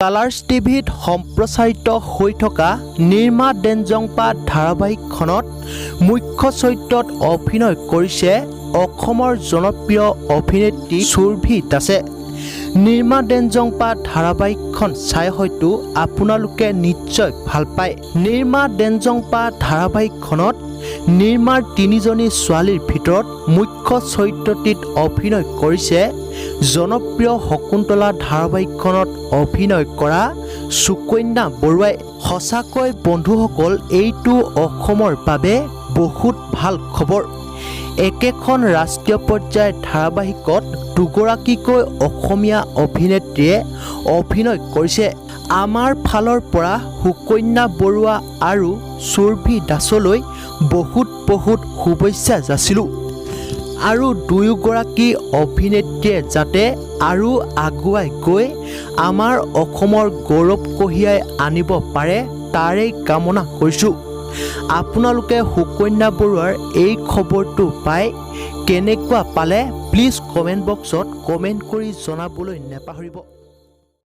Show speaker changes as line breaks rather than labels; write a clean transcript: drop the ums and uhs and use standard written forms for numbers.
Colours টিভিত সম্প্ৰচাৰিত হৈ থকা নিৰ্মা ডেনজংপা ধাৰাবাহিকখনত মুখ্য চৰিত্ৰত অভিনয় কৰিছে অসমৰ জনপ্ৰিয় অভিনেত্ৰী সুৰভি দাসে। নিৰ্মা ডেনজংপা ধাৰাবাহিকখন চাই হয়তো আপোনালোকে নিশ্চয় ভাল পায়। নিৰ্মা ডেনজংপা ধাৰাবাহিকখনত নিৰ্মাৰ তিনিজনী ছোৱালীৰ ভিতৰত মুখ্য চৰিত্ৰটিত অভিনয় কৰিছে জনপ্ৰিয় শকুন্তলা ধাৰাবাহিকখনত অভিনয় কৰা সুকন্যা বৰুৱাই। সঁচাকৈ বন্ধুসকল, এইটো অসমৰ বাবে বহুত ভাল খবৰ। একেখন ৰাষ্ট্ৰীয় পৰ্যায়ৰ ধাৰাবাহিকত দুগৰাকীকৈ অসমীয়া অভিনেত্ৰীয়ে অভিনয় কৰিছে। আমাৰ ফালৰ পৰা সুকন্যা বৰুৱা আৰু সুৰভি দাসলৈ বহুত বহুত শুভেচ্ছা যাচিলোঁ আৰু দুয়োগৰাকী অভিনেত্ৰীয়ে যাতে আৰু আগুৱাই গৈ আমাৰ অসমৰ গৌৰৱ কঢ়িয়াই আনিব পাৰে, তাৰেই কামনা কৰিছোঁ। আপোনালোকে সুকন্যা বৰুৱাৰ এই খবৰটো পাই কেনেকুৱা পালে, প্লিজ কমেণ্ট বক্সত কমেণ্ট কৰি জনাবলৈ নেপাহৰিব।